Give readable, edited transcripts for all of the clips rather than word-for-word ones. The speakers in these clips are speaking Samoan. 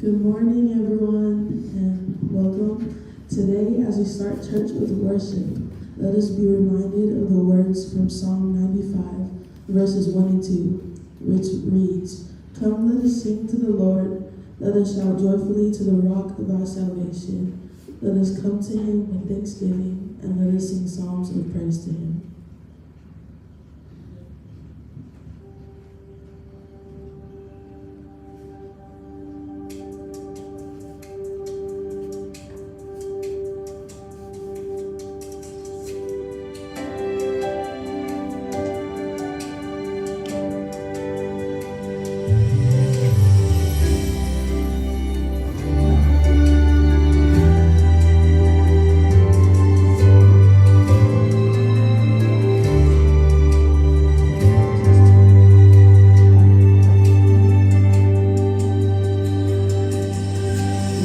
Good morning, everyone, and welcome. Today, as we start church with worship, let us be reminded of the words from Psalm 95, verses 1 and 2, which reads, Come, let us sing to the Lord. Let us shout joyfully to the rock of our salvation. Let us come to him with thanksgiving, and let us sing psalms of praise to him.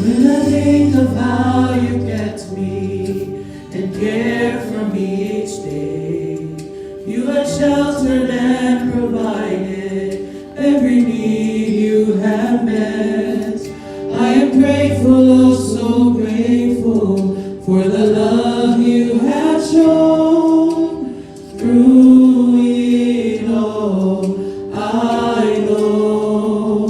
When I think of how you kept me and cared for me each day, you have sheltered and provided every need you have met. I am grateful, oh so grateful, for the love you have shown. Through it all, I know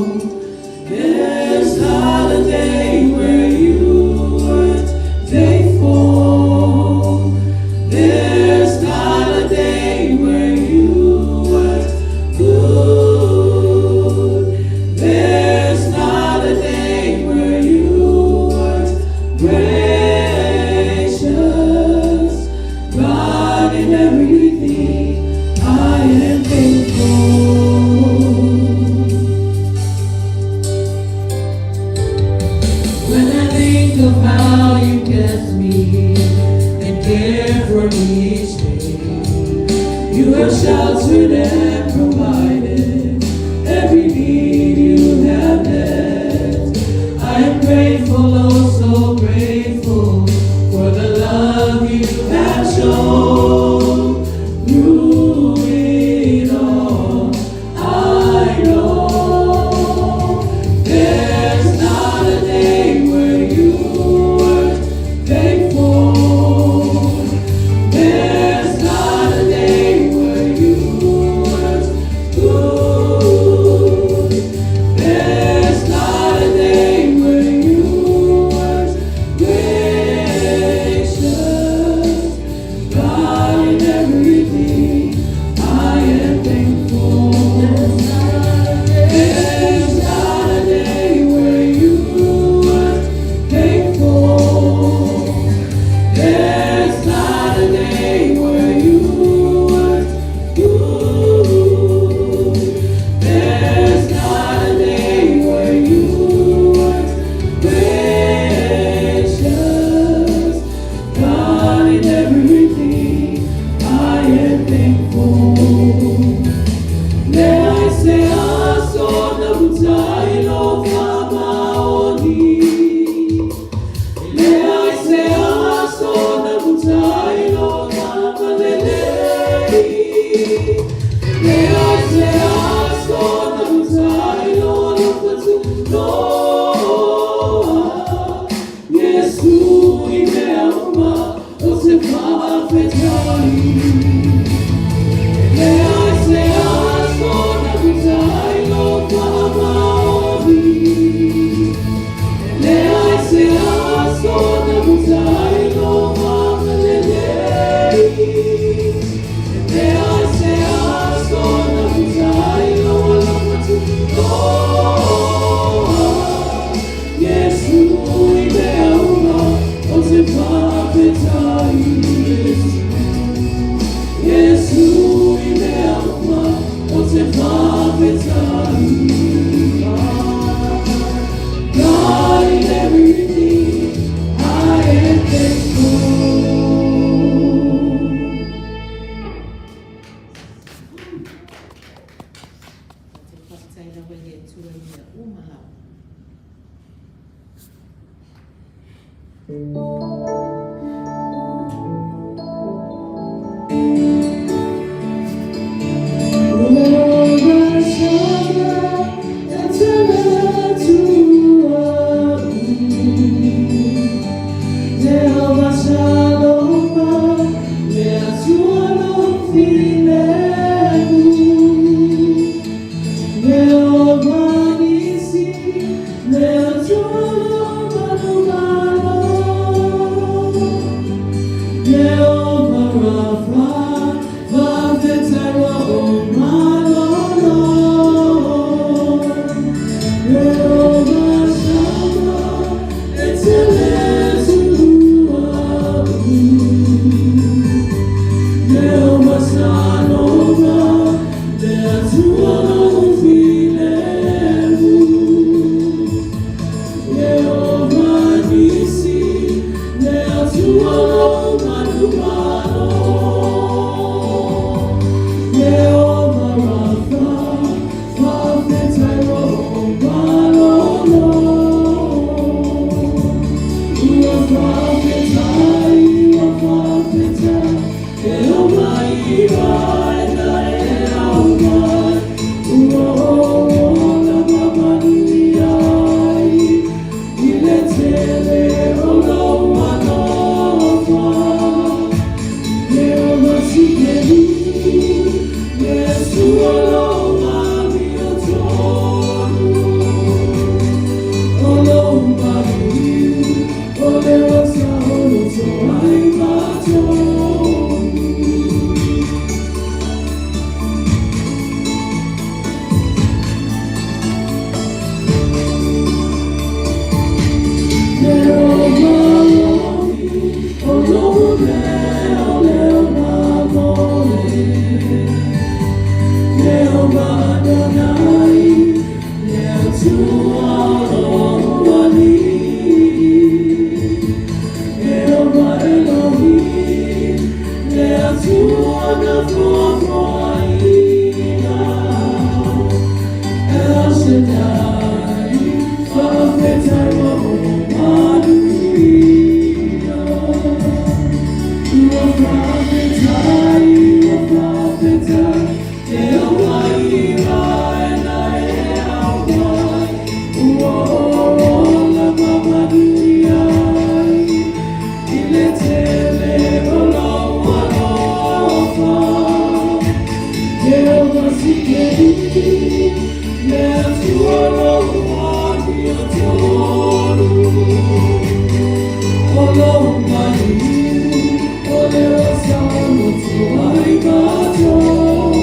there's not a day where you weren't faithful. There's not a day where you weren't good. There's not a day where you weren't gracious. God, in everything, I am thankful. When I think of how you kept me and cared for me each day, you have sheltered and provided every need you have met. I am grateful, oh so grateful, for the love you have shown. Through it all, I know there's not a day where you weren't faithful. There's not a day where you weren't good. There's not a day where you weren't gracious. God, in everything, I am thankful. There's not a day where you weren't thankful. There's not a day where you weren't good. There's not a day where you weren't gracious. God, in everything, I am thankful. Le se aso na utai lo famaoni. Le se aso na utai lo famalelei. Le se aso na utai lo lafatu noa. Yesu i mea uma o te whaafetai. Le se aso na utai lo famaoni. Le se aso na utai lo famalelei. Le se aso na utai lo lafatu noa. Yesu i mea uma o te whaafetai. Yesu i mea uma o te whaafetai. God, in everything, I am thankful. Te whakatai rawa i le Atua i mea uma lava. Oh, my Savior, Jehovah Nisi, le Atua o manumalo. Jehovah Rapha, fa'afetai ua ou malolo. Jehovah Shammah, e te lē tuua a'u. Jehovah Shaloma, le Atua lou filemu. Jehovah Nisi, le Atua lou manumalo. Jehovah Rapha, fa'afetai ua ou malolo. Ua fa'afetai, ua fa'afetai, e o mai vaena e au mai. Ua ou ola ma manuia ai, i le tele o lou alofa. Jehovah Tsidkenu, le Atua lou amiotonu. O lou maliliu, o le osa o loto ai matou. Jehovah Rohi, o lou leo leo mamole. Jehovah Adonai, le Atua o lou Alii. Jehovah Elohim, le Atua na foafoaina. El Shaddai, fa'afetai ua ou manuia. Ua fa'afetai, ua fa'afetai, e o mai vaena e au mai. Ua ou ola ma manuia ai, i le tele o lou alofa. Jehovah Tsidkenu, le Atua lou amiotonu. O lou maliliu, o le osa o loto ai matou.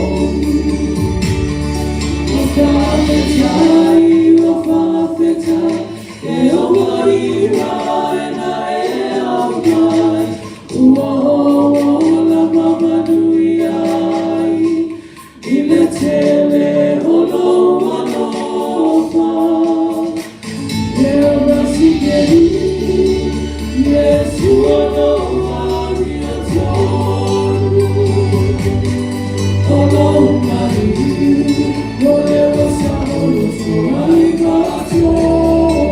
Ua fa'afetai, ua fa'afetai, e o mai vaena e au mai. Ua ou ola ma manuia ai, i le tele o lou alofa. Jehovah Tsidkenu, le Atua lou amiotonu. O lou maliliu, o le osa o loto ai matou.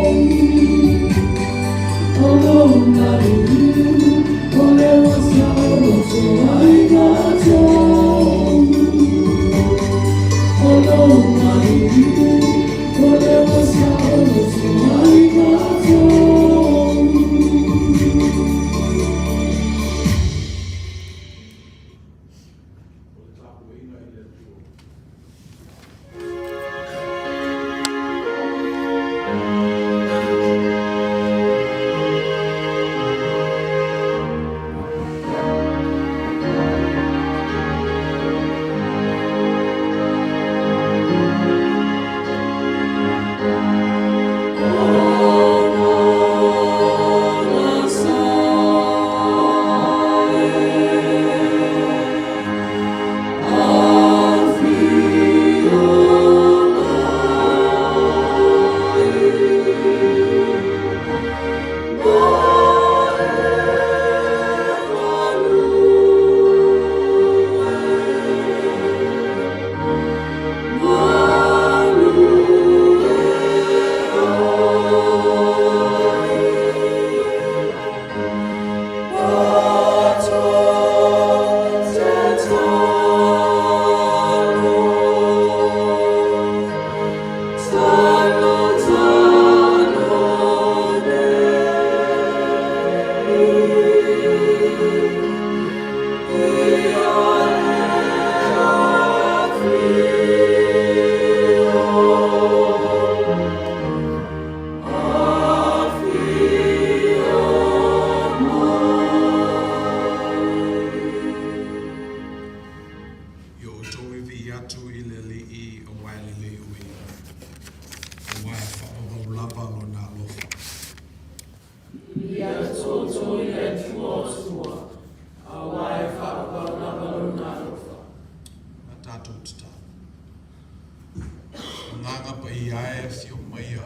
Agaga Paia e afio mai ia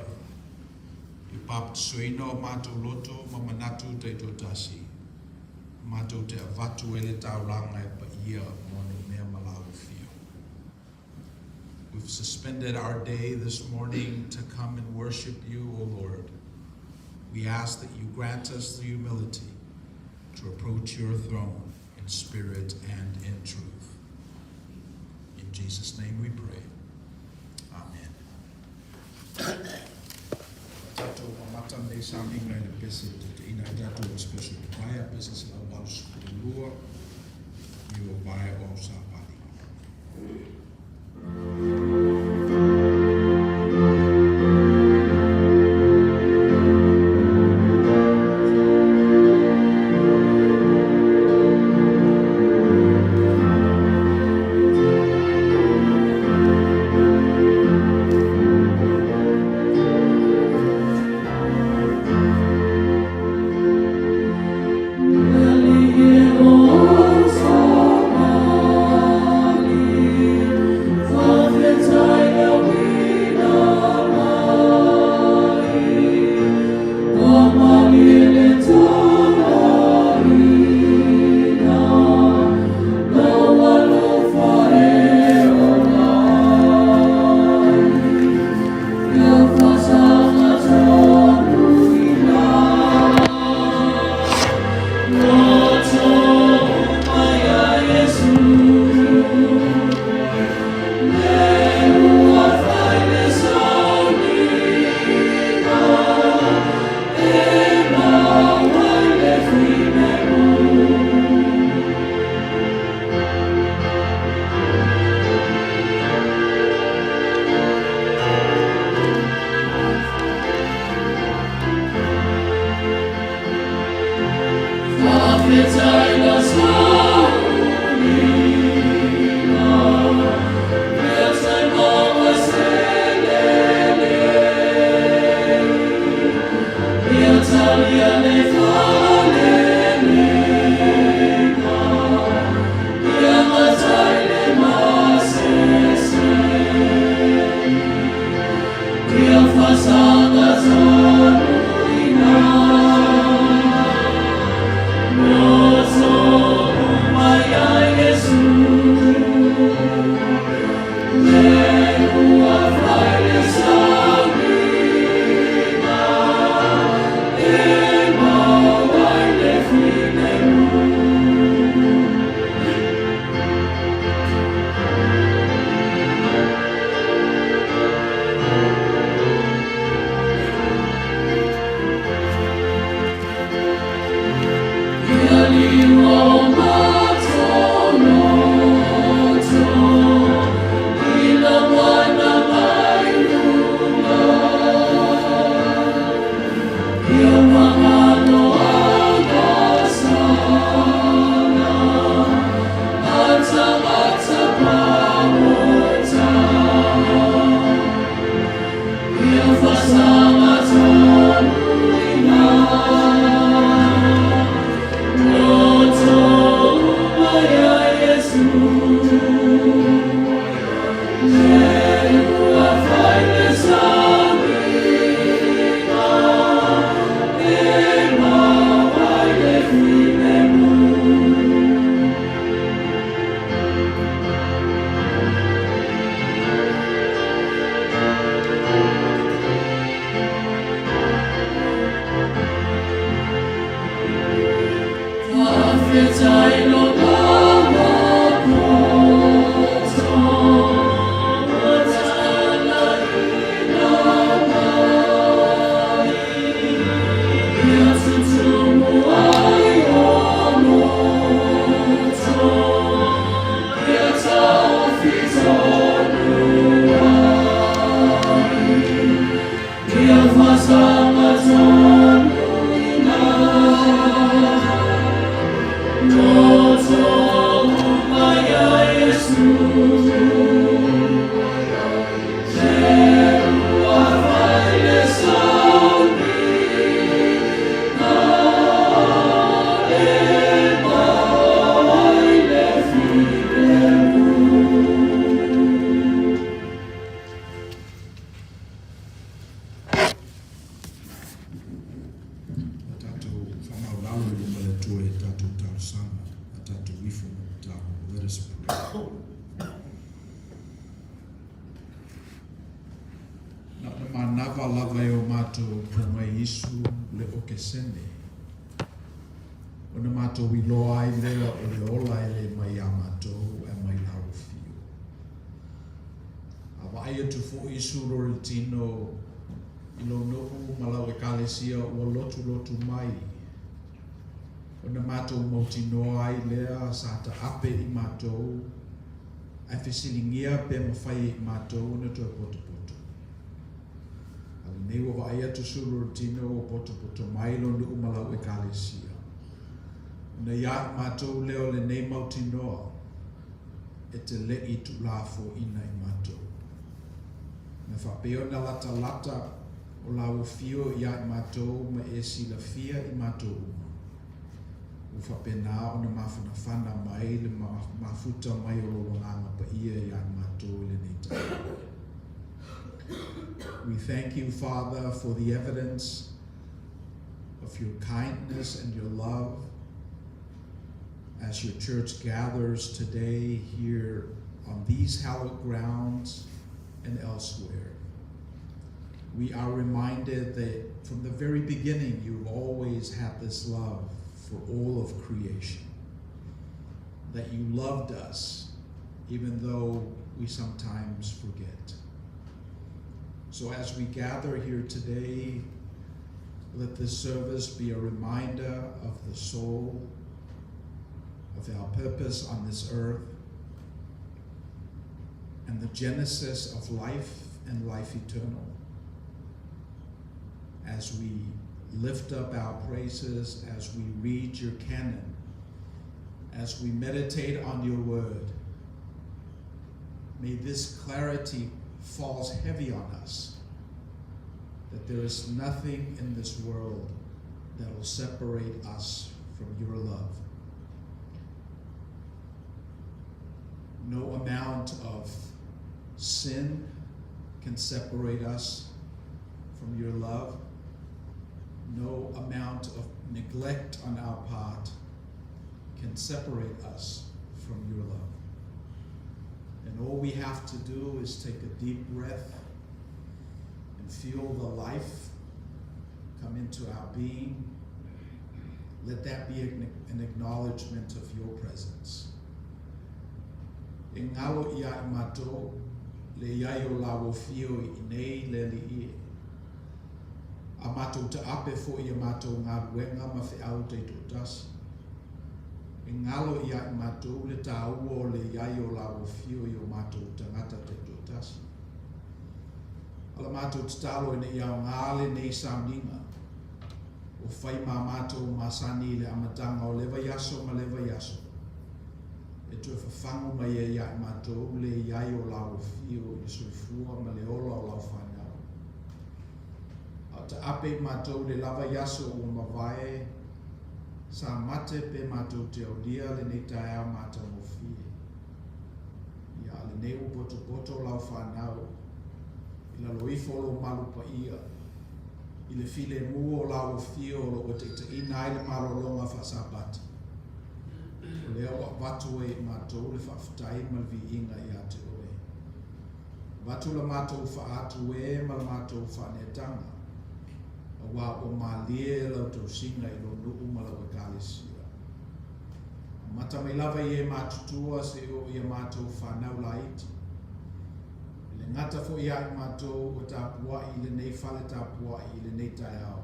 i le papatisoina o matou loto ma manatu taitoatasi, matou te avatu ai le taulaga e paia mo nei mea ma lau afio. We've suspended our day this morning to come and worship you, O Lord. We ask that you grant us the humility to approach your throne in spirit and in truth. In Jesus' name we pray. Amen. Tatou amata lenei sauniga i le pese e taitaiina ai tatou special choir, pese 182, i ua vae o au sapali. Na o le manava lava e o matou pogaiisu le okesene, ona matou iloa ai lea o le ola e le mai iā matou ae mai lau afio. A vaai atu foi sulu o le tino i lou nuu ma lau ekalesia ua lotulotu mai, ona matou mautinoa ai lea sa taape i matou ae fesiligia pe mafai e i matou ona toe potopoto. A lenei ua vaai atu sulu o le tino ua potopoto mai lou nuu ma lau ekalesia. Ona ia i matou lea o lenei mautinoa e te le'i tuulafoaina i matou. Na faapea ona latalata o lau afio ia i matou ma e silafia i matou uma, ua faapena ona mafanafana mai le mafuta mai o lou Agaga Paia ia i matou i lenei taeao. We thank you, Father, for the evidence of your kindness and your love as your church gathers today here on these hallowed grounds and elsewhere. We are reminded that from the very beginning you've always had this love for all of creation, that you loved us even though we sometimes forget. So as we gather here today, let this service be a reminder of the soul, of our purpose on this earth, and the genesis of life and life eternal. As we lift up our praises, as we read your canon, as we meditate on your word, may this clarity falls heavy on us that there is nothing in this world that will separate us from your love. No amount of sin can separate us from your love. No amount of neglect on our part can separate us from your love. And all we have to do is take a deep breath and feel the life come into our being. Let that be an acknowledgement of your presence. E galo ia i matou le i ai o lau afio i inei le Alii e. A matou taape foi i a matou galuega ma feau taitoatasi. E galo ia i matou le taua o le i ai o lau afio i o matou tagata taitoatasi. A la matou tatalo ina ia aoga lenei sauniga ua fai ma matou masani i le amataga o le vaiaso ma le vaiaso, e toe fafagu mai ai ia i matou le i ai o lau afio i le soifua ma le ola o lau fanau. A o taape i matou i le la vaiaso ua mavae, sa mate pe matou te aulia lenei taeao matagofie. Ia, a lenei ua potopoto lau fanau i lalo ifo o lou malu paia, i le filemu o lau afio o lo o ua taitaiina ai le malologa faasapati. O lea ua avatu ai e matou le faafetai ma le viiga ia te oe. Avatu la matou faaatu e ma la matou faaneetaga, aua ua malie lau tausiga i lou nuu ma lau ekalesia. Amata mai lava i e matutua seia oo i a matou fanau laiti. E le gata foi ia i matou ua tapuai i lenei fale tapuai i lenei taeao,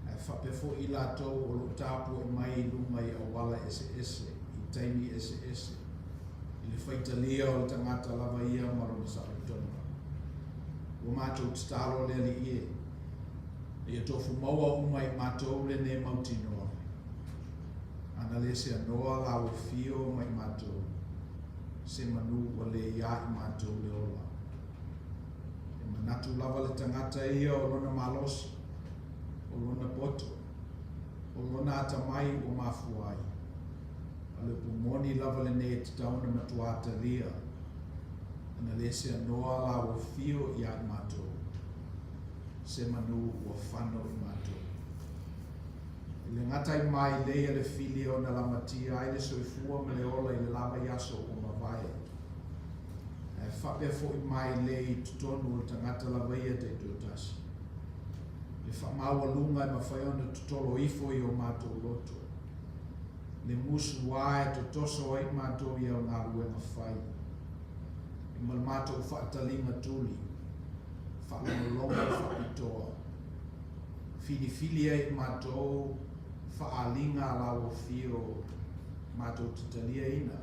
ae faapea foi i latou o lo o tapuai mai i luga i auala eseese, i taimi eseese, i le faitalia o le tagata lava ia ma lona saolotoga. Ua matou tatalo le Alii e, ina ia tofu maua uma i matou lenei mautinoa. Ana le seanoa lau afio ma i matou, se manu ua le iā i matou le ola. E manatu lava le tagata ia o lona malosi, o lona poto, o lona atamai ua mafua ai. A o le upu moni lava lenei e tatau ona matuā talia, ana le seanoa lau afio iā i matou, se manu ua fano i matou. E le gata i mailei a le fili ona lamatia ai le soifua ma le ola i le la vaiaso ua mavae, ae faapea foi mailei i totonu o le tagata lava ia taitoatasi. Le faamaualuga e mafai ona totolo ifo i o matou loto. Le musuā e totoso ai matou i au galuega fai. E ma le matou faataliga tuli, faalogologo faapitoa. Filifili ai i matou faaaliga a lau afio matou te taliaina.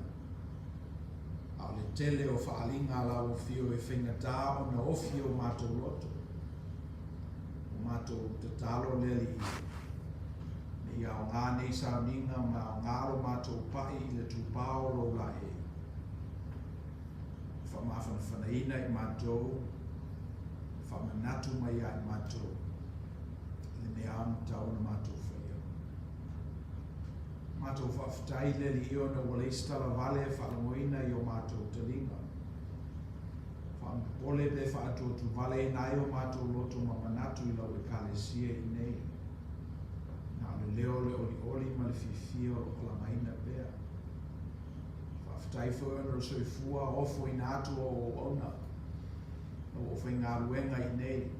A o le tele o faaaliga a lau afio e faigata ona ofi i o matou loto. O matou tatalo le Alii, ina ia aoga nei sauniga ma aoga lo matou pai i le tupao o lou laei. Faamafanafanaina i matou, faamanatu mai ia i matou i le mea ao ma tatau ona matou faia. Matou faafetai i le Alii ona ua leai se talavale e faalagoina i o matou taliga. Faapopole pe faatuatuvaleina ai o matou loto ma manatu i lau Ekalesia i inei. Na o le leo o le olioli ma le fiafia o lo o alagaina pea. Faafetai foi ona o le soifua ofoina atu o ou auauna na ua ou faigaluega i inei.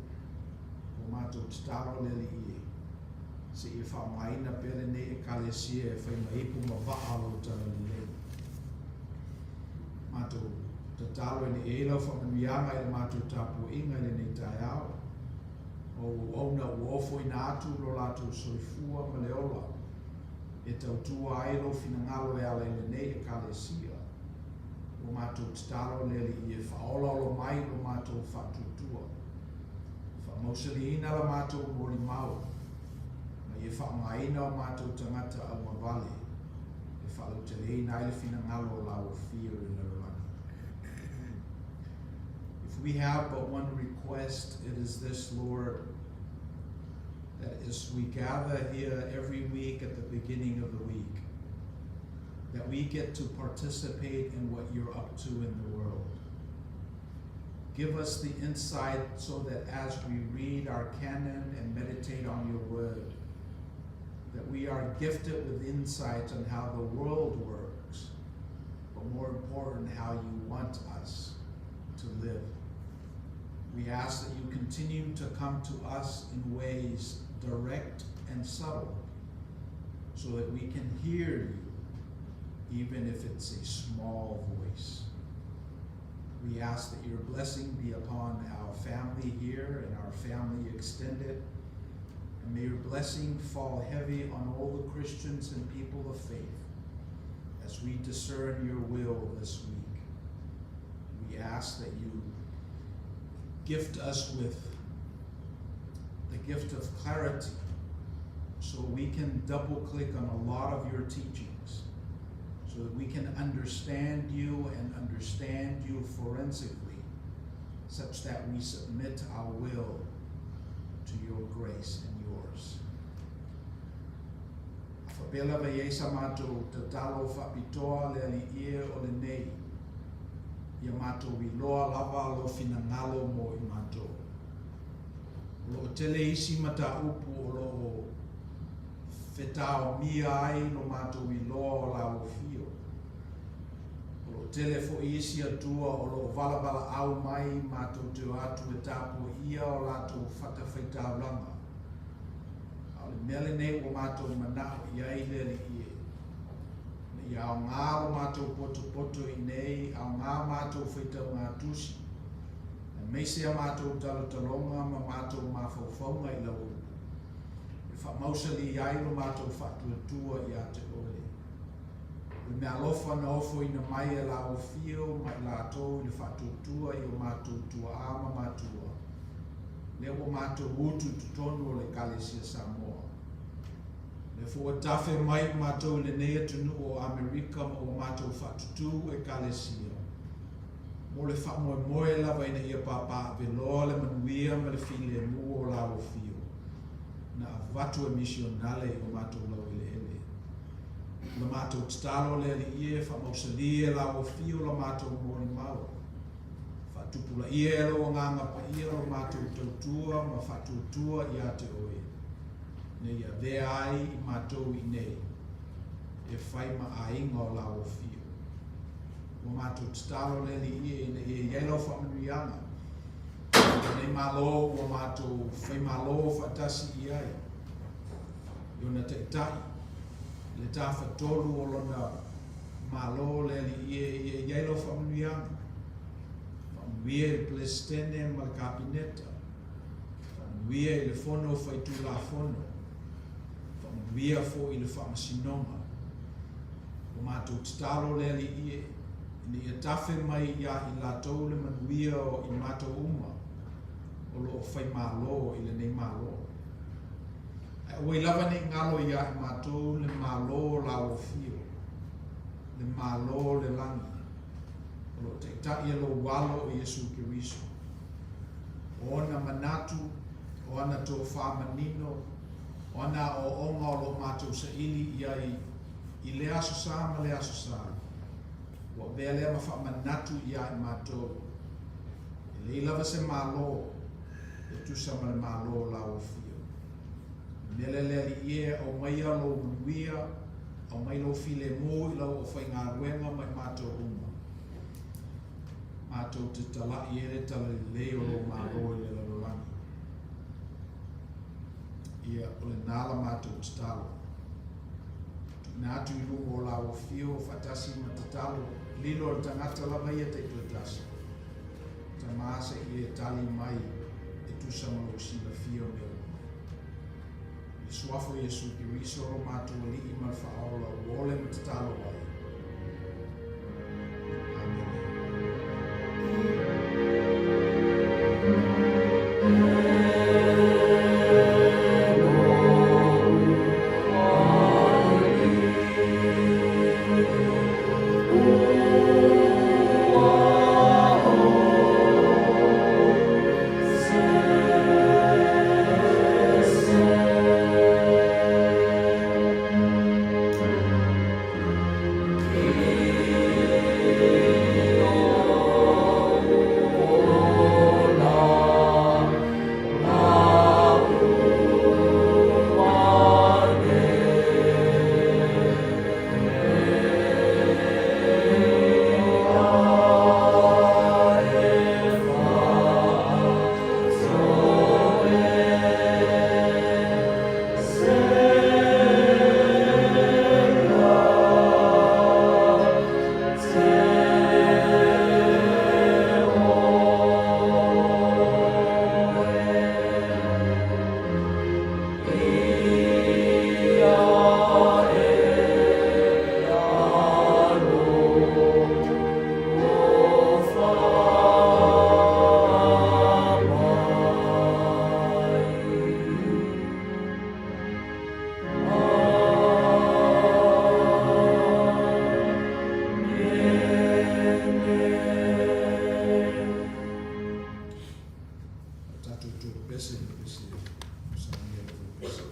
Ua matou tatalo le Alii e seia faaaogaina pea lenei Ekalesia e fai ma ipu ma vaa o lou talalelei. Matou tatalo ina ia i ai lau faamanuiaga i le matou tapuaiga i lenei taeao. O ou auauna ua ofoina atu lo latou soifua ma le ola e tautua ai lou finagalo e ala i lenei Ekalesia. Ua matou tatalo le Alii e faaolaola mai lo matou faatuatua. Faamausaliina la matou molimau, ma ia faaaogaina o matou tagata augavale e faalauteleina ai le finagalo o lau afio i le lalolagi. If we have but one request, it is this, Lord, that as we gather here every week at the beginning of the week, that we get to participate in what you're up to in the world. Give us the insight so that as we read our canon and meditate on your word, that we are gifted with insight on how the world works, but more important, how you want us to live. We ask that you continue to come to us in ways direct and subtle, so that we can hear you, even if it's a small voice. We ask that your blessing be upon our family here and our family extended. And may your blessing fall heavy on all the Christians and people of faith as we discern your will this week. We ask that you gift us with the gift of clarity so we can double click on a lot of your teachings so that we can understand you and understand you forensically, such that we submit our will to your grace and yours. Faapea lava i ai sa matou tatalo faapitoa le Alii e o lenei, ia matou iloa lava lou finagalo mo i matou. O lo o tele isi mataupu o lo o fetaomia ai lo matou iloa o lau afio. O lo o tele foi isi Atua o lo o valavalaau mai matou te o atu e tapuaia o latou fatafaitaulaga. A o le mea lenei ua matou manao i ai le Alii e, ina ia aoga lo matou potopoto i inei, aoga matou faitauga tusi, aemaise a matou talotaloga ma matou mafaufauga i lau upu, e faamausalī ai lo matou faatuatua ia te oe. O le meaalofa na ofoina mai e lau afio ma i latou i le faatuatua i o matou tuaa ma matua, lea ua matou utu i totonu o le Ekalesia Samoa. Lea foi ua tafe mai matou i lenei atunuu o Amerika ma ua matou faatutū Ekalesia, mo le faamoemoe lava ina ia papaaveloa le manuia ma le filemu o lau afio, na avatu e misionale i o matou laueleele. O la matou tatalo le Alii e, faamausalī e lau afio la matou molimau. Faatupulaia e lou Agaga Paia lo matou tautua ma faatuatua ia te oe. ina ia avea ai i matou i inei e fai ma aiga o lau afio. Ua matou tatalo le Alii e ina ia i ai lau faamanuiaga i lenei Malo ua matou faimalo faatasi i ai i ona taitai i le tafatolu o lona Malo le Alii e ia i ai lau faamanuiaga. Faamanuia i le Peresetene ma le Kapeneta. Faamanuia i le Fono Faitulafono. Faamanuia foi i le Faamasinoga. Ua matou tatalo le Alii e, ina ia tafe mai iā i latou le manuia o i matou uma o lo o faimalo i lenei Malo. Ae aua lava ne i galo iā i matou le Malo o lau Afio, le Malo o le Lagi, o lo o taitai e lou Alo o Iesu Keriso. O ona manatu, o ana tofā manino, o ana aoaoga o lo o matou saili i ai i lea Aso Sa ma lea Aso Sa, ua avea lea ma faamanatu iā i matou, e leai lava se Malo e tusa ma le Malo o lau Afio. O le mea lea le Alii e, aumaia lou manuia, aumai lou filemu i lau aufaigaluega ma i matou uma. Matou te tala'i ai le talalelei o lou Malo i le lalolagi. Ia, o lena la matou tatalo. Tuuina atu i luga o lau afio faatasi ma tatalo lilo a le tagata lava ia taitoatasi. Tama se i e tali mai e tusa ma lou silafia o mea uma. I le suafa o Iesu Keriso lo matou Alii ma le Faaola ua ole ma tatalo ai. Amene. Tatou tuapese le pese saunia le tuapese.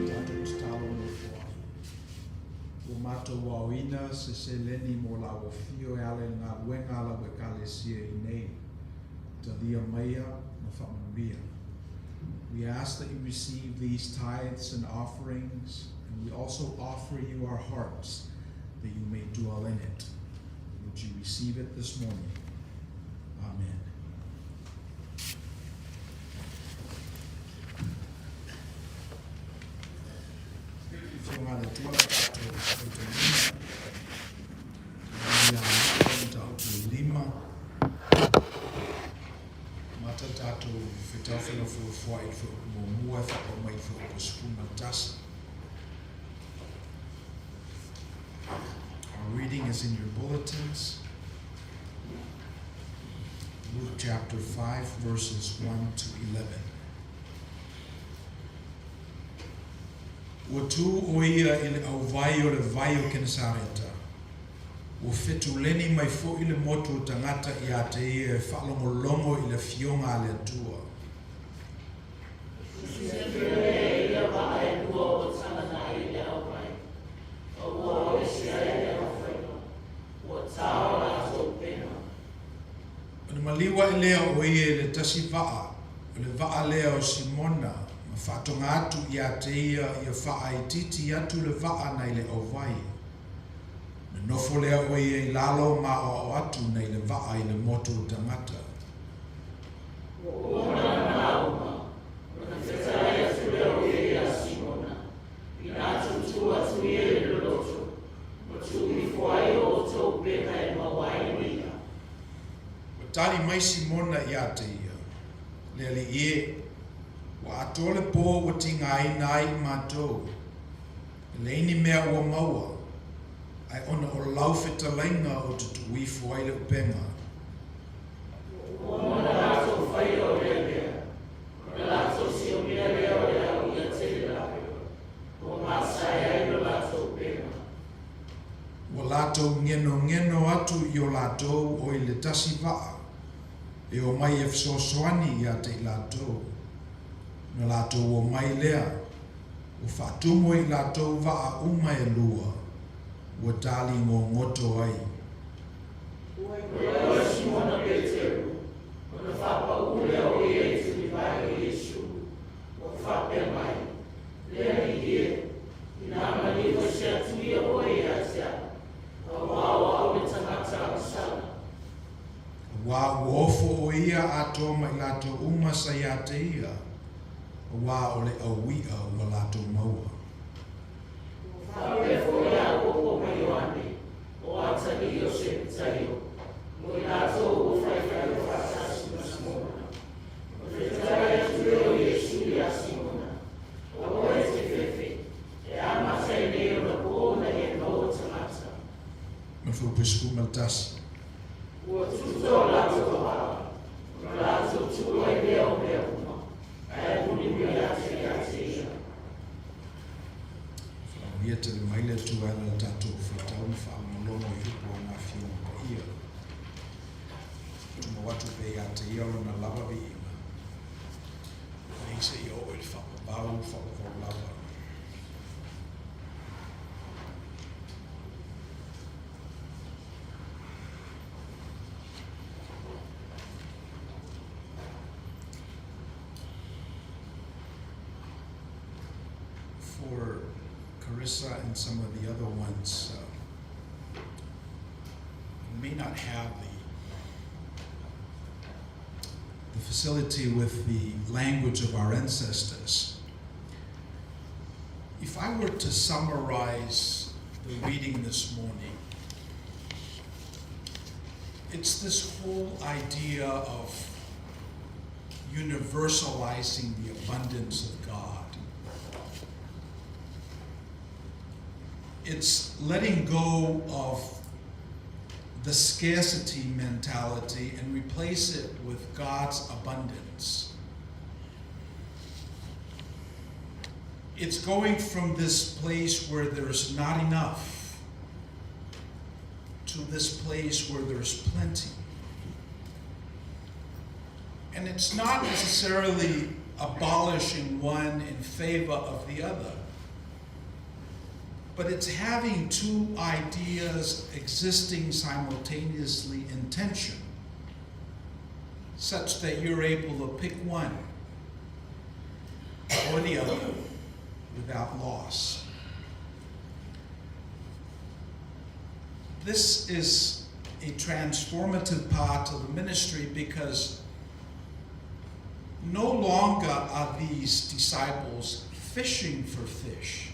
Tatou tatalo le Nofoa. Ua matou aoina se seleni mo lau afio e ala i le galuega a lau Ekalesia i inei. Talia maia ma faamanuia. We ask that you receive these tithes and offerings, and we also offer you our hearts that you may dwell in it. Would you receive it this morning? Amen. Afioga a le Atua le tatou faitauina. Ia mataupu e lima. Mata tatou fetau felofelofoai i le fuaiupu muamua e faaoo mai i le fuaiupu 11. Our reading is in your bulletins. Luke chapter 5, verses 1 to 11. Ua tu ʻo ia i le ʻauwai o le vai o Kenesareta. Ua fetuleni mai foi le motu o tagata iā te ia e faalogologo i le Afioga a le Atua. Silasila lea i ia vaa e lua ua tagana ai i le ʻauwai, a ua o ese ai le aofaiga, ua tao latou upega. Ona maliu aʻe lea o ia i le tasi vaa, o le vaa lea o Simona, ma faatoga atu iā te ia ia faaitiiti atu le vaa nai le ʻauwai. Ona nofo lea o ia i lalo ma aoao atu nai le vaa i le motu o tagata. Ua uma lana lauga, ona fetalai atu lea o ia iā Simona, Inā tūtū atu ia i le loloto, ma tuu ifo ai o outou upega e maua ai le iʻa. Ua tali mai Simona iā te ia, Le Alii e, ua atoa le pō ua tigaina ai i matou, E leai ni mea ua maua, ae ona o lau fetalaiga ou te tuu ifo ai le upega. Ua uma ona latou faia o lea mea, ona latou siomia lea o le au iʻa tele lape, ua masae ai lo latou upega. Ua latou ngenongeno atu i o latou o i le tasi vaa, e omai e fesoasoani ia te i latou. Ona latou omai lea, Ua faatumu e i latou vaa uma e lua, ua tali gogoto ai. Ua iloa Simona Peteru, ona faapaū lea o ia i tulivae o Iesu, ua faapea mai, Le Alii e, inā maliu ese atu ia oe ia te au, auā o au le tagata agasala. Auā ua ofo ʻo ia atoa ma i latou uma sa iā te ia. Auā o le au i'a ua latou maua. Faapea foi Iakopo ma Ioane, o atalii o Sepetaio, o i latou ua faifaiva faatasi ma Simona. Ona fetalai atu lea o Iesu ia Simona, Aua e te fefe, e amata ai nei ona po ona e maua tagata. Ma le fuaiupu 11. Ua tuta o latou vaa, ona latou tuu ai lea o mea uma, ae mulimuli atu ia te ia. Faamanuia tele mai le Atua e ala i le tatou faitau ma faalogologo i upu o Lana Afioga Paia. Tumau atu pea ia te Ia Lona lava viiga, nei seia oo i le faavavau, faavavau lava. For Carissa and some of the other ones, uh, may not have the the facility with the language of our ancestors. If I were to summarize the reading this morning, it's this whole idea of universalizing the abundance of God. It's letting go of the scarcity mentality and replace it with God's abundance. It's going from this place where there's not enough to this place where there's plenty. And it's not necessarily abolishing one in favor of the other, but it's having two ideas existing simultaneously in tension, such that you're able to pick one or the other without loss. This is a transformative part of the ministry because no longer are these disciples fishing for fish,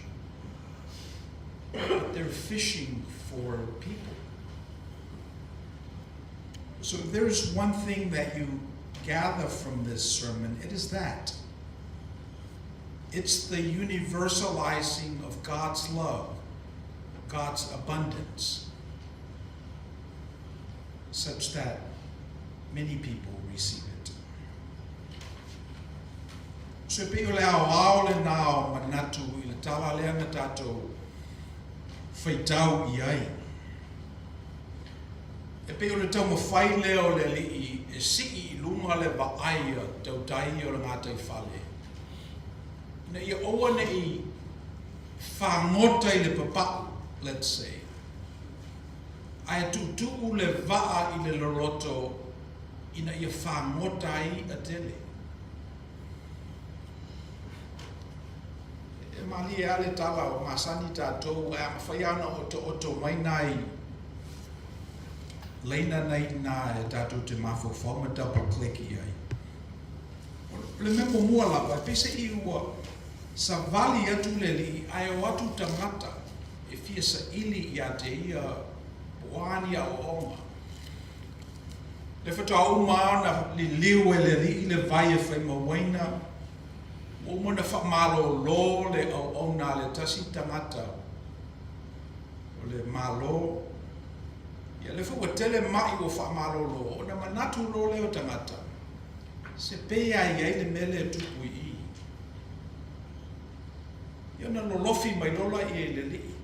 but they're fishing for people. So if there's one thing that you gather from this sermon, it is that. It's the universalizing of God's love, God's abundance, such that many people receive it. So e pei o le aoao lenā o manatu i le tala lea na tatou faitau i ai. E pei o le taumafai lea o le Alii e sii i luga le vaai a tautai o le gataifale, ina ia aua ne i fagota i le papau, let's say, ae tuutuu le vaa i le loloto ina ia fagota ai i'a tele. E malie lava le tala o masani tatou, ae a mafai lava ona otooto mai nai laina na i ina e tatou te mafaufau ma double click i ai. O le mea muamua lava, e peiseai ua savali atu le alii ae o atu tagata e fia saili ia te ia po o a ni aoaoga. Le faatoa uma lava ona liliu e le alii le vai e fai mauaina, ua uma ona faamalolo le auauna a le tasi tagata o le Malo. Ia lea foi ua tele mai ua faamalolo, ona manatu loa lea o tagata, se pei lava e i ai le mea lea e tupu i i. Ia ona lolofi mai loa laia i le alii.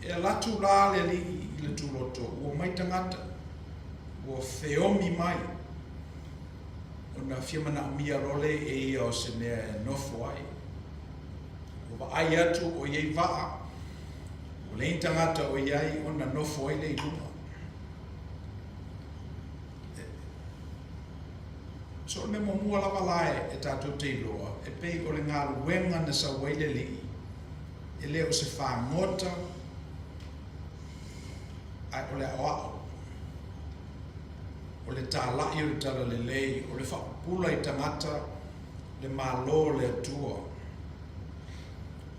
E alu atu la le alii i le tuloto, ua omai tagata, ua feomi mai, ona fia manaomia loa lea e ia o se mea e nofo ai. Ua vaai atu o i ai vaa, ua leai ni tagata o i ai ona nofo ai lea i luga. So o le mea muamua lava la e tatou te iloa, e pei o le galuega na sau ai le Alii, e le o se fagota, ae o le aoao, o le talai o le talalelei, o le faapupula i tagata. Le Malo o le Atua.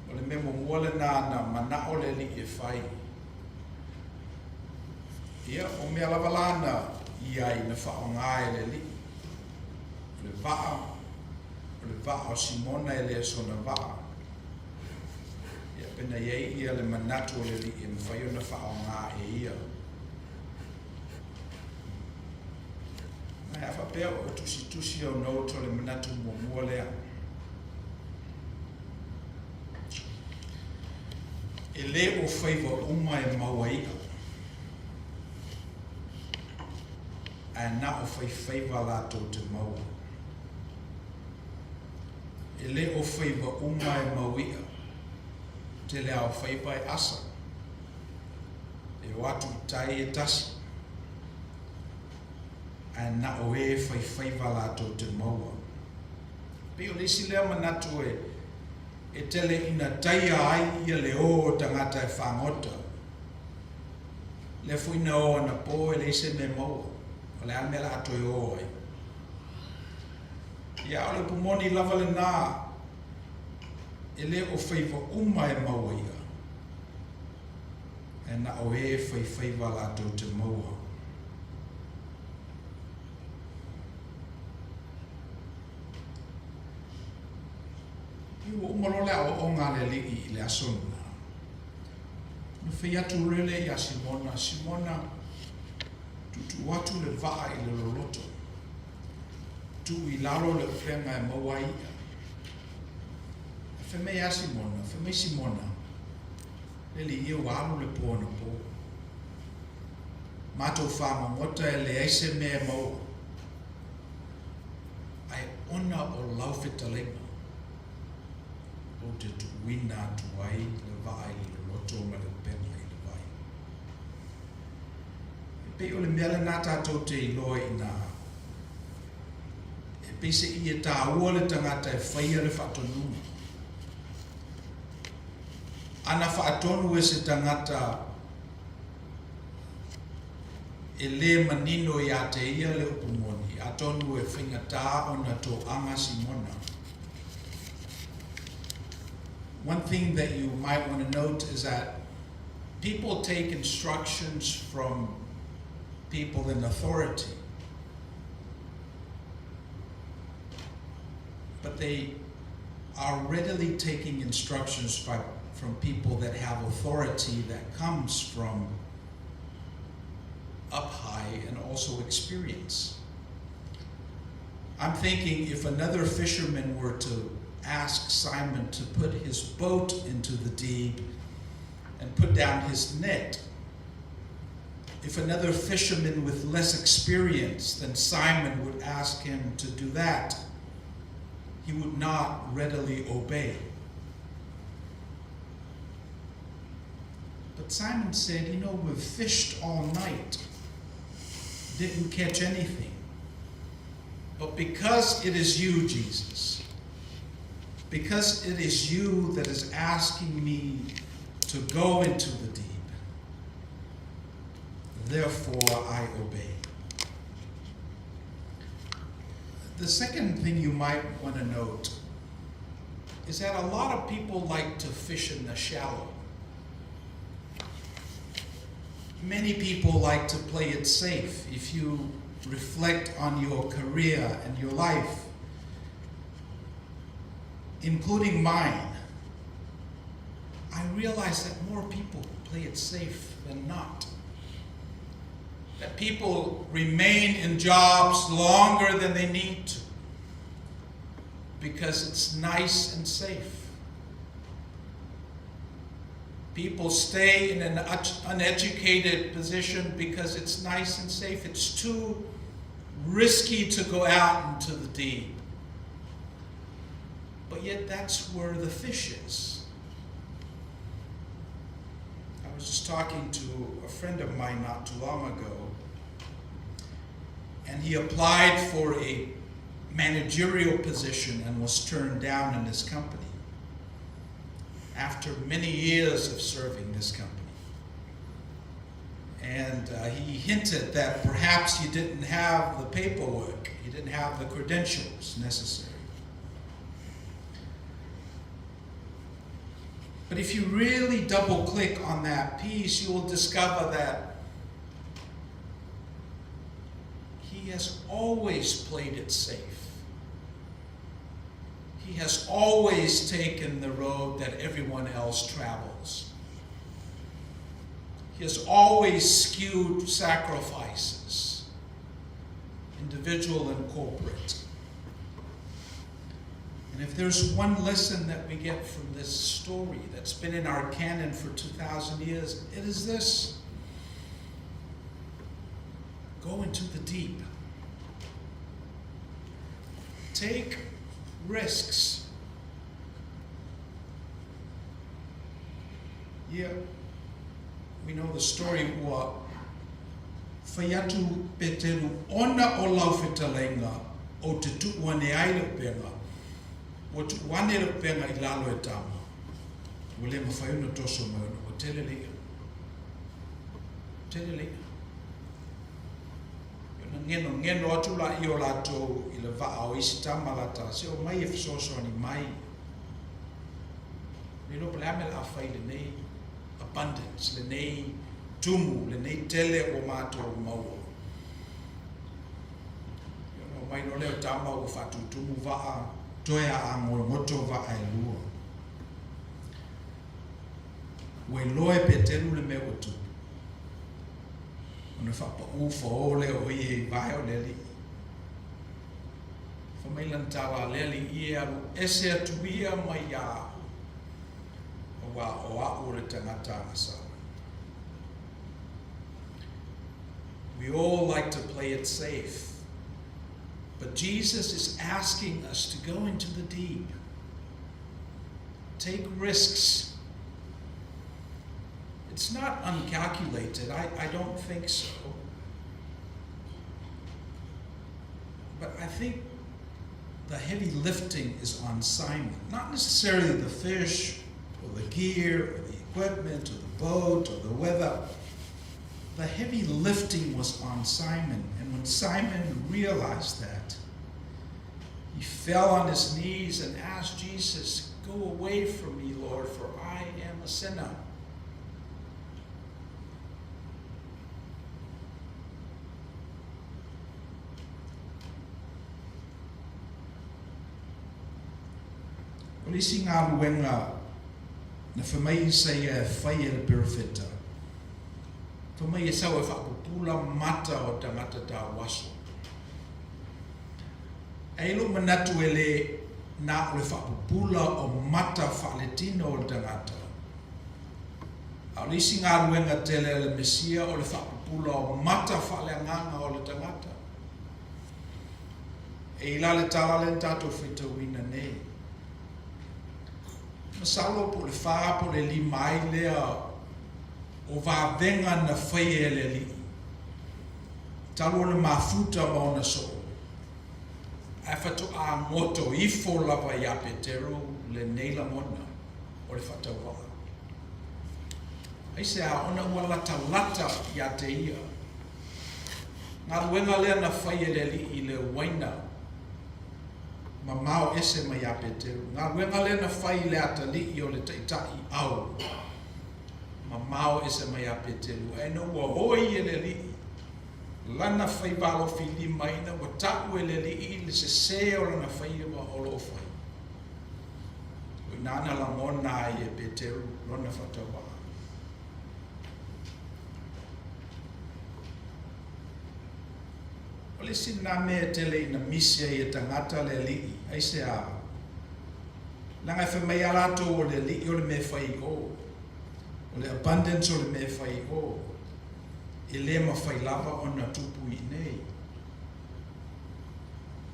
O le mea muamua lenā na manao le Alii e fai. Ia, o mea lava la na i ai na faaaoga e le Alii. O le vaa, o le vaa o Simona e le o sona vaa. Ia, pe na i ai ia le manatu o le Alii e mafai ona faaaoga e ia. Ma a faapea o tusitusi au note o le manatu muamua lea. E le o faiva uma e maua i'a, ae na o faifaiva latou te maua. E le o faiva uma e mau i'a, tele lava o faiva e asa, e o atu i tai e tasi, ae na o e faifaiva latou te maua. Pei o le isi lea manatu e e tele ina taia ai ia le o o tagata e fagota. Lea foi na o anapo e leai se mea maua. O le a le mea o le a toe o ai? Ia, a o le upu moni lava lenā, e le o faiva uma e maua i'a, ae na o e faifaiva latou te maua. Ia ua uma loa le aoaoga a le Alii i le aso lena. Ona fai atu loa lea ia Simona, Simona, tuutuu atu le vaa i le loloto, tuu i lalo le upega e maua ai i'a. Ae fai mai ia Simona, fai mai Simona, Le Alii e, ua alu le po anapo. Matou fagogota e leai se mea e maua. Ae ona o lau fetalaiga, ou te tuuina atu ai le vaa i le loloto ma le upega i le vai. E pei o le mea lenā tatou te iloa inā, e peiseai e taua le tagata e faia le faatonuga. Ana faatonu e se tagata E lē manino iā te ia le upu moni, atonu e faigata ona toaga Simona. One thing that you might want to note is that people take instructions from people in authority, but they are readily taking instructions by, from people that have authority that comes from up high and also experience. I'm thinking if another fisherman were to ask Simon to put his boat into the deep and put down his net, if another fisherman with less experience than Simon would ask him to do that, he would not readily obey. But Simon said, You know, we've fished all night, didn't catch anything. But because it is you, Jesus, because it is you that is asking me to go into the deep, therefore I obey. The second thing you might want to note is that a lot of people like to fish in the shallow. Many people like to play it safe. If you reflect on your career and your life, including mine, I realize that more people play it safe than not. That people remain in jobs longer than they need to because it's nice and safe. People stay in an uneducated position because it's nice and safe. It's too risky to go out into the deep. But yet, that's where the fish is. I was just talking to a friend of mine not too long ago, and he applied for a managerial position and was turned down in this company after many years of serving this company. And he hinted that perhaps he didn't have the paperwork, he didn't have the credentials necessary. But if you really double click on that piece, you will discover that he has always played it safe. He has always taken the road that everyone else travels. He has always skewed sacrifices, individual and corporate. And if there's one lesson that we get from this story that's been in our canon for 2,000 years, it is this go into the deep, take risks. Yeah, we know the story ua fai atu Peteru ona o lau fetalaiga ou te tuu ane ai le upega, ua tuu ane le upega i lalo e tama, ua le mafai ona toso mai ona ua tele le i'a. Tele le i'a. Ona genogeno atu laia o latou i le vaa o isi tama lata, se omai e fesoasoani mai. Le iloa po o le a mea o le a fai i lenei abundance, lenei tumu, lenei tele ua matou maua. Ia ona omai loa lea o tama ua faatutumu vaa, toe aagogoto vaa e lua. Ua iloa e Peteru le mea ua tupu, ona faapaū faō lea o ia i vae o le Alii. Fai mai lana tala, Le Alii e, alu ese atu ia mai iā au, auā o au o le tagata agasala. We all like to play it safe, but Jesus is asking us to go into the deep. Take risks. It's not uncalculated. I don't think so. But I think the heavy lifting is on Simon. Not necessarily the fish or the gear or the equipment or the boat or the weather. The heavy lifting was on Simon. And when Simon realized that, he fell on his knees and asked Jesus, Go away from me, Lord, for I am a sinner. O le isi galuega na fai mai Isaia e fai e le perofeta, fai mai e sau e faapupula mata o tagata tauaso. Ae i lou manatu e le na o le faapupula o mata faaletino o le tagata, a o le isi galuega tele a le Mesia o le faapupula o mata faaleagaga o le tagata. E i la le tala lea na tatou faitauina nei. Masalo po o le fa po o le lima ai lea o vavega na faia e le Alii, talu ona mafuta ma ona soo, ae faatoa goto ifo lava iā Peteru lenei lagona o le faatauvaa. Aisea? Ona ua latalata ia te ia. Galuega lea na fai e le Alii i le uaina mamao ese mai iā Peteru. Galuega lea na fai i le atalii o le taitai au mamao ese mai iā Peteru. Ae ina ua oi e le Alii lana faiva alofilima ina ua ta'u e le Alii le sesē o lana faiva o lo o fai. O i ina na lagona ai e Peteru lona faatauvaa. O le isi lena mea e tele ina misi ai e tagata le Alii, aisea? Leaga e fai mai a latou o le Alii o le mea e fai i o. O le abundance o le mea e fai i o. E le mafai lava ona tupu i inei.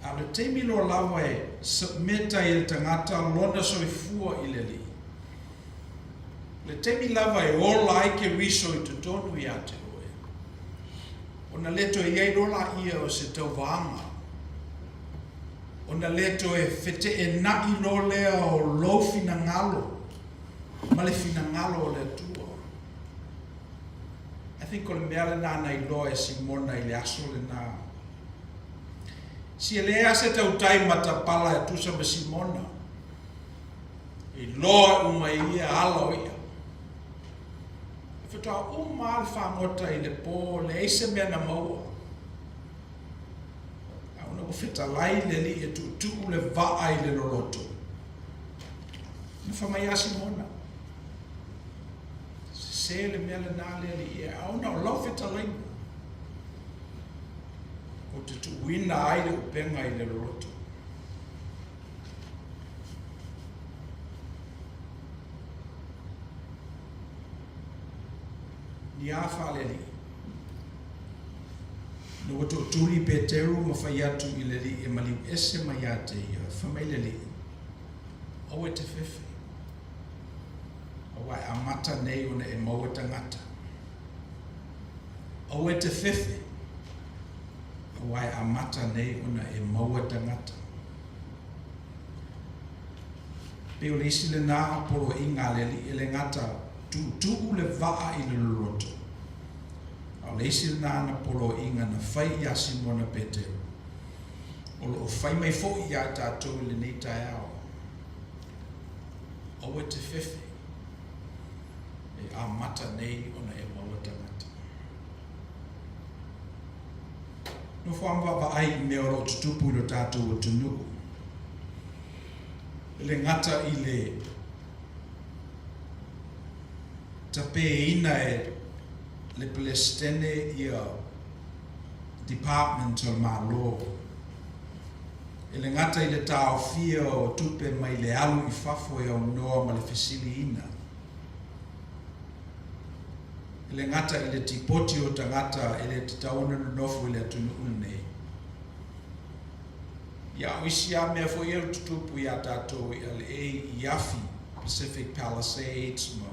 A o le taimi loa lava e submit ai e le tagata lona soifua i le Alii, o le taimi lava e ola ai Keriso i totonu ia te oe, ona le toe i ai loa laia o se tauvaga, ona le toe feteenai loa lea o lou finagalo ma le finagalo o le Atua. I think o le mea lena na iloa e Simona i le aso lena. Si e leai lava se tautai matapala e tusa ma Simona. Iloa uma e ia ala o i'a. E faatoa uma lava le fagota i le po, leai se mea na maua. A ona ua fetalai le Alii e tuutuu le vaa i le loloto. Na fai mai ia Simona, Sese le mea lena le Alii e, a ona o lau fetalaiga, ou te tuuina ai le upega i le loloto. Ni a faalealii? Ina ua tootuli Peteru ma fai atu i le Alii e maliu ese mai ia te ia, fai mai le Alii, Aua e te fefe, aua e amata nei ona e maua tagata. Aua e te fefe, aua e amata nei ona e maua tagata. Pei o le isi lena poloaiga a le Alii e le gata tuutuu le vaa i le loloto, a o le isi lena ana poloaiga na fai iā Simona Peteru, o lo o fai mai foi iā tatou i lenei taeao, Aua e te fefe, e amata nei ona e maua tagata. Nofo lava ma vaavaai i mea o lo o tutupu i lo tatou atunuu. E le gata i le tapeina e le Pelesitene ia department o le Malo, e le gata i le taofia o tupe mai le alu i fafo e aunoa ma le fesiliina, e le gata i le tipoti o tagata e le tatau ona nonofo i le atunuu lenei, ia a o isi lava mea foi ia ua tutupu iā tatou i LA, i afi, Pacific Palisades ma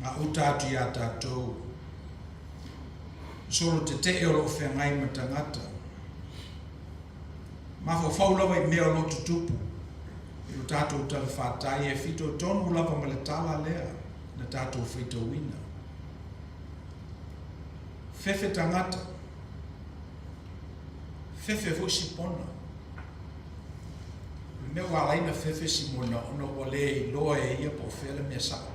gauta atu iā tatou, solo tetee o lo o feagai ma tagata. Mafaufau lava i mea o lo o tutupu i lo tatou talafatai e fitoitonu lava ma le tala lea na tatou faitauina. Fefe tagata, fefe foi Sipona. O le mea ua ala ai ona fefe Simona ona ua le iloa e ia po o fea le mea sao.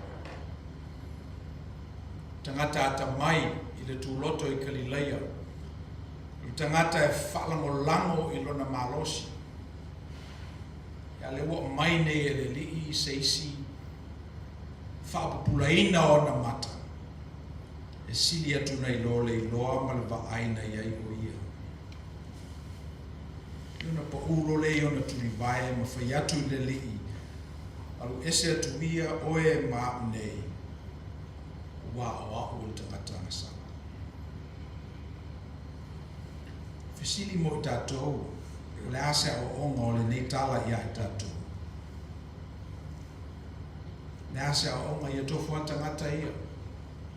Tagata atamai i le tuloto i Kalilaia, o le tagata e faalagolago i lona malosi. Ia lea ua aumai nei e le Alii se isi faapupulaina ona mata e sili atu nai lo le iloa ma le vaai na i ai o ia. I ona paʻu loa lea i ona tulivae ma fai atu i le Alii, Alu ese atu ia oe ma aʻu nei, aua o aʻu o le tagata agasala. Fesili mo i tatou, o le a se aoaoga o lenei tala iā i tatou? O le a se aoaoga ia tofu lava tagata ia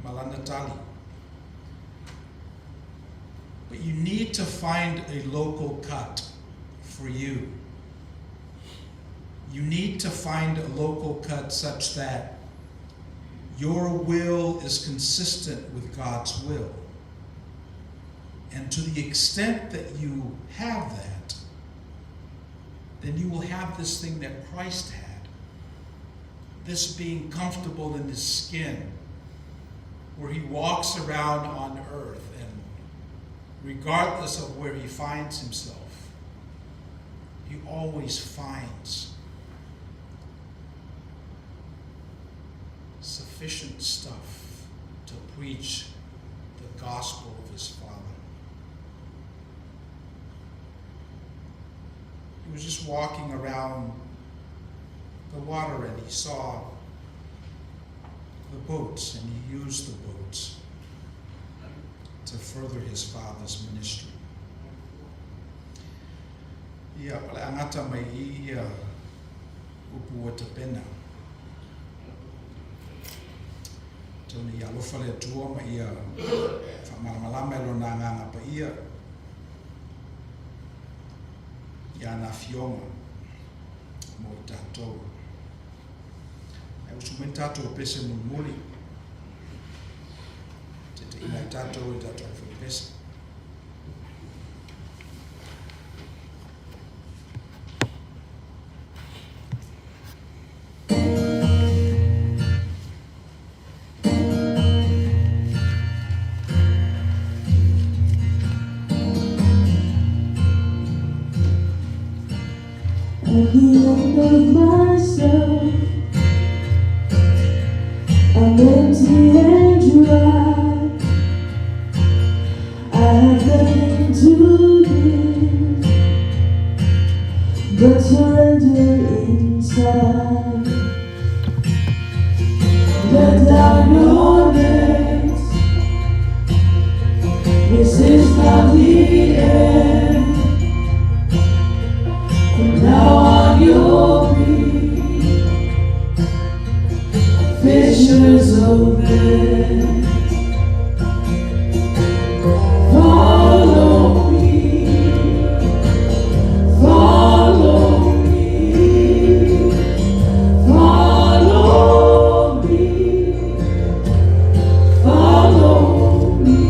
ma lana tali? But you need to find a local cut for you. You need to find a local cut such that your will is consistent with God's will. And to the extent that you have that, then you will have this thing that Christ had this being comfortable in his skin, where he walks around on earth and regardless of where he finds himself, he always finds sufficient stuff to preach the gospel of his Father. He was just walking around the water and he saw the boats and he used the boats to further his father's ministry. Ia, o le a gata mai i ia upu ua tapena. Tau ina ia alofa le Atua ma ia faamalamalama e Lona Agaga Paia i ana afioga mo i tatou. Ae usu mai le tatou pese mulimuli, taitaiina ai tatou e tatou aufai-pese. At the end of myself, I'm empty and dry. I have nothing to give but surrender inside. Let down your nets. This is not the end. From now on you'll be fishers of men. Follow me, follow me, follow me, follow me.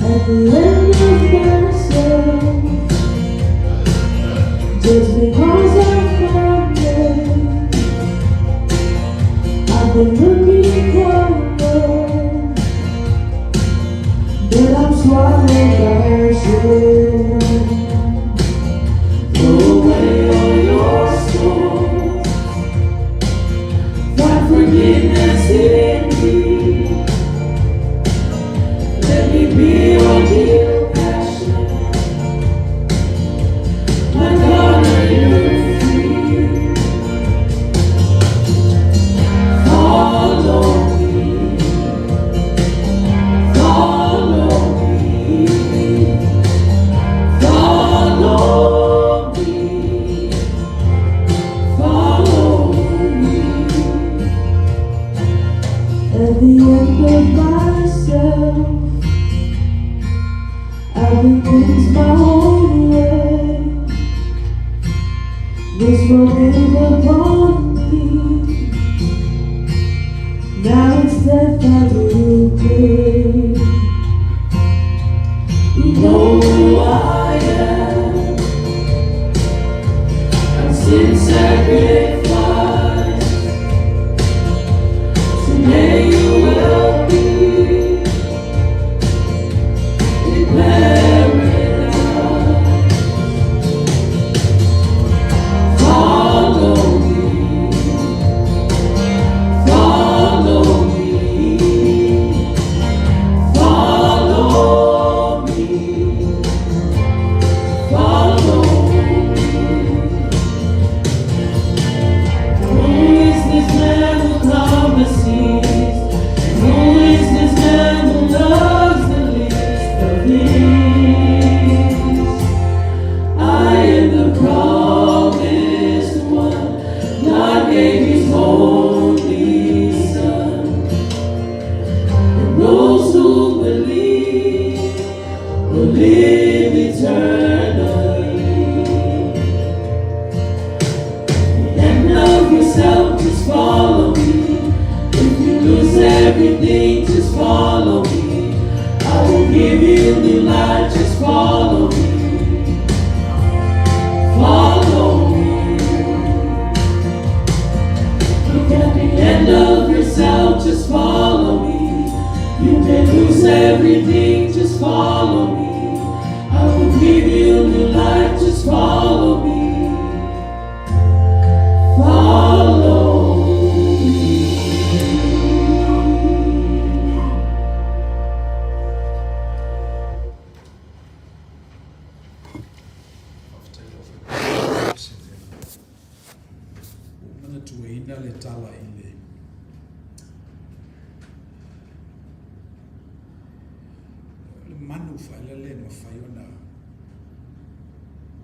At the end of myself, just because I've found it, I've been looking for love, but I'm swallowed by shame. Throw away all your stones, find forgiveness in me. Let me be your new passion. My daughter, you're free. Follow me. Follow me. Follow me. Follow me. At the end of myself, I've been things my own way. This world gave up on me. Now it's death I do pay. You know who I am. I'm sin sacrifice. Today you will be in paradise. Follow me, follow me, follow me, follow me. Who is this man who calms the seas? And who is this man who loves the least of these? I am the promised one. God gave his only Son. And those who believe will live eternally. And love yourself, just follow me. If you lose everything, just follow me. I will give you new life, just follow me. Follow me. Look at the end of yourself, just follow me. You can lose everything, just follow me. I will give you new life, just follow me. Follow me. Faafetai lau Afioga i le Peresetene. Ua ou manatuaina le tala i le le manu faelele e mafai ona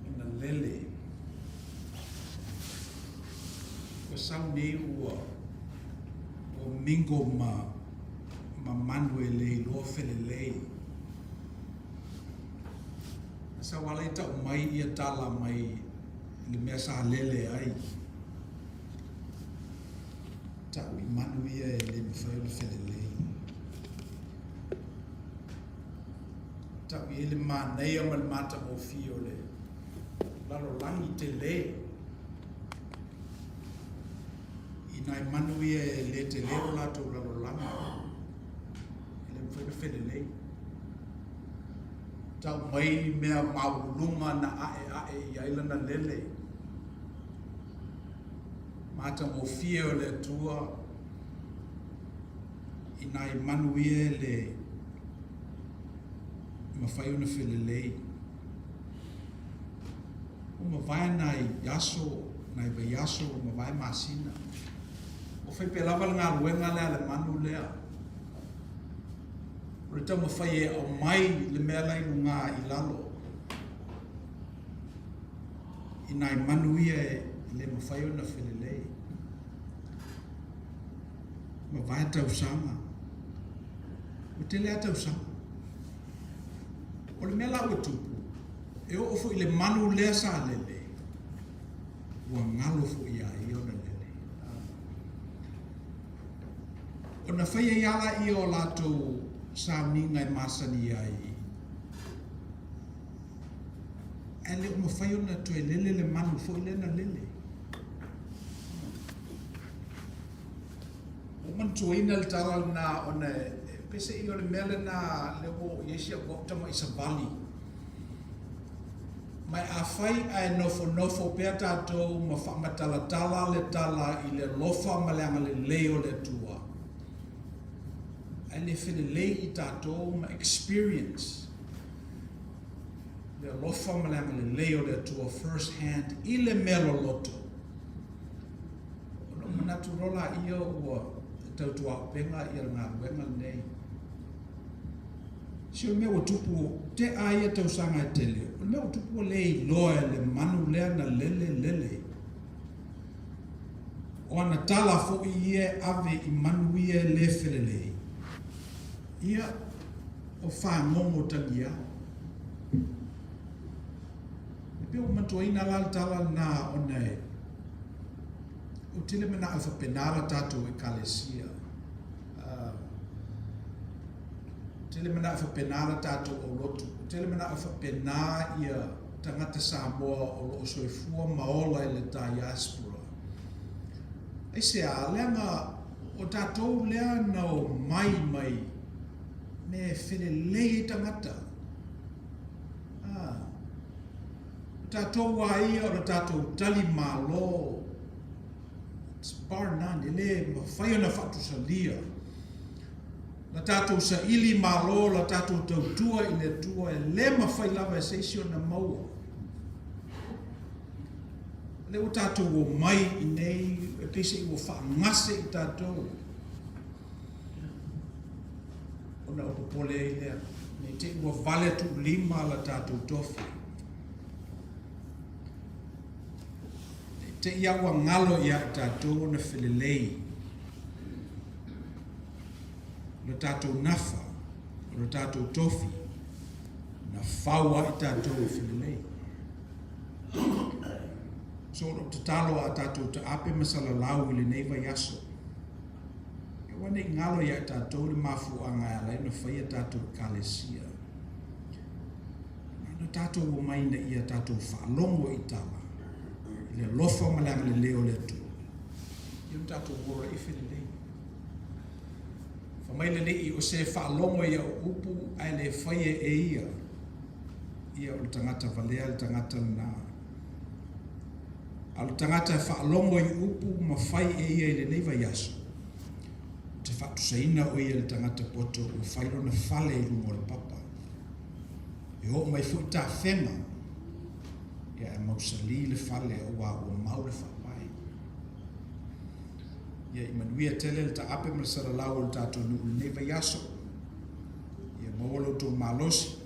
ona lele. Ua sau nei ua ua mingo ma ma manu e le iloa felelei. Na sau ala i tau mai ia tala mai le mea sa lele ai. Tau i manu ia e le mafai ona felelei. Tau i ai le manaia ma le matagofie o le lalolagi tele. I nai manu ia e le tele o latou lalolagi. E le mafai ona felelei. Tau mai mea maualuluga na a'ea'e i ai lana lele. Matagofie o le Atua i nai manu ia e le mafai ona felelei. Ua mavae nai aso, nai vaiaso, ua mavae masina. Ua fai pea lava le galuega lea a le manu lea. O le taumafai e aumai le mea la i luga i lalo i nai manu ia e le mafai ona felelei. Mavae tausaga. Ua tele lava tausaga. O le mea la ua tupu, e oo foi i le manu lea sa lele, ua galo foi ia ia ona lele. Ona fai ai lava lea o latou sauniga e masani ai, ae le o mafai ona toe lele le manu foi lea na lele. Ua manatuaina le tala lena ona e peiseai o le mea lena lea ua oo i ai si au au tama'i savali. Ma afai ae nofonofo pea tatou ma faamatalatala le tala i le alofa ma le agalelei o le Atua, ae le felelei i tatou ma experience le alofa ma le agalelei o le Atua first hand i le mea loloto, ona ou manatu loa laia ua tautuaupega le galuega lenei. Si o le mea ua tupu, tea ia tausaga e tele, o le mea ua tupu ua le iloa e le manu lea na lele lele. O ana tala foi ia e ave i manu ia e le felelei, ia o fagogo tagiao. E pei ua manatuaina la le tala lena ona e ou te le manao e faapena la tatou Ekalesia. Ou te le manao e faapena la tatou aulotu. Ou te le manao e faapena ia tagata Samoa o loo soifua ma ola i le diaspora. Aisea? Leaga o tatou lea na omai mai mea e felelei ai tagata. O tatou a ia o le tatou tali malo, it's bar none, e le mafai ona faatusalia. La tatou saili malo, la tatou tautua i le Atua, e le mafai lava e se isi ona maua. O lea ua tatou omai i inei, e peiseai ua faagase i tatou. Ona ou popole ai lea, ne i te i ua vale tuulima la tatou tofi. Ne i te i a ua galo ia i tatou ona felelei lo tatou nafa, o lo tatou tofi, na fau ai tatou e felelei. So o lou tatalo a tatou taape ma salalau i lenei vaiaso, Aua ne i galo ia i tatou le mafuaaga e ala ai ona faia tatou Ekalesia. Na ona tatou omai ina ia tatou faalogo i tala, i le alofa ma le agalelei o le Atua, ia ona tatou o ola ife lelei. Fai mai le Alii, o se faalogo i au upu ae le faia e ia, ia o le tagata valea le tagata lena. A o le tagata e faalogo i upu ma fai e ia i lenei vaiaso, ou te faatusaina o ia i le tagata poto ua fai lona fale i luga o le papa. E oo mai foi tafega, ia ae mausali le fale auā ua mau le faavae. Ia i manuia tele le taape ma le salalau o le tatou nuu i lenei vaiaso. Ia maua lo outou malosi.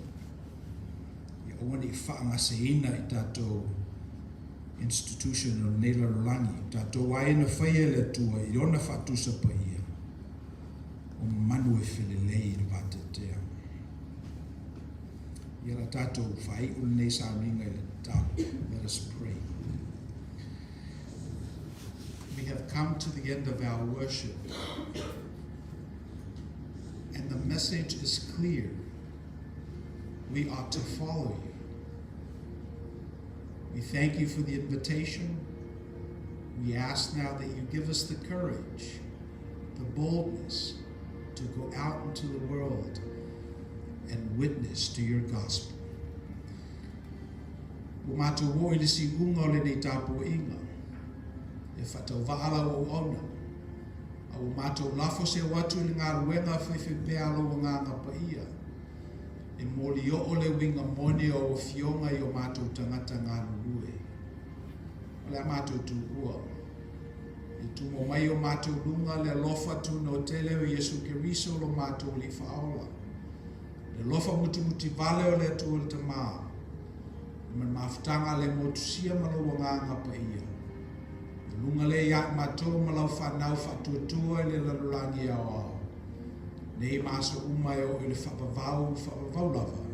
Ia aua ne i faagaseina i tatou institution o lenei lalolagi, o tatou ai na faia e le Atua i ona faatusa paia, o manu e felelei i le vateatea. Ia la tatou faaiu lenei sauniga i le tatalo. Let us pray. We have come to the end of our worship, and the message is clear. We ought to follow you. We thank you for the invitation. We ask now that you give us the courage, the boldness to go out into the world and witness to your gospel. Ua matou oo i le siuga o lenei tapuaiga, e faatauvaa lau auauna, a ua matou lafo seu atu i le galuega faifaipea a lou Agaga Paia, e molioo le uiga moni o au Afioga i o matou tagata galulue. O le a matou tuua, ia tumau mai i o matou luga le alofa tunoa tele o Iesu Keriso lo matou Alii Faaola, le alofa mutimutivale o le Atua le Tamā, ma le mafutaga le motusia ma lou Agaga Paia. Ia luga lea ia i matou ma lau fanau faatuatua i le lalolagi aoao, nei ma aso uma e oo i le faavavau, faavavau lava.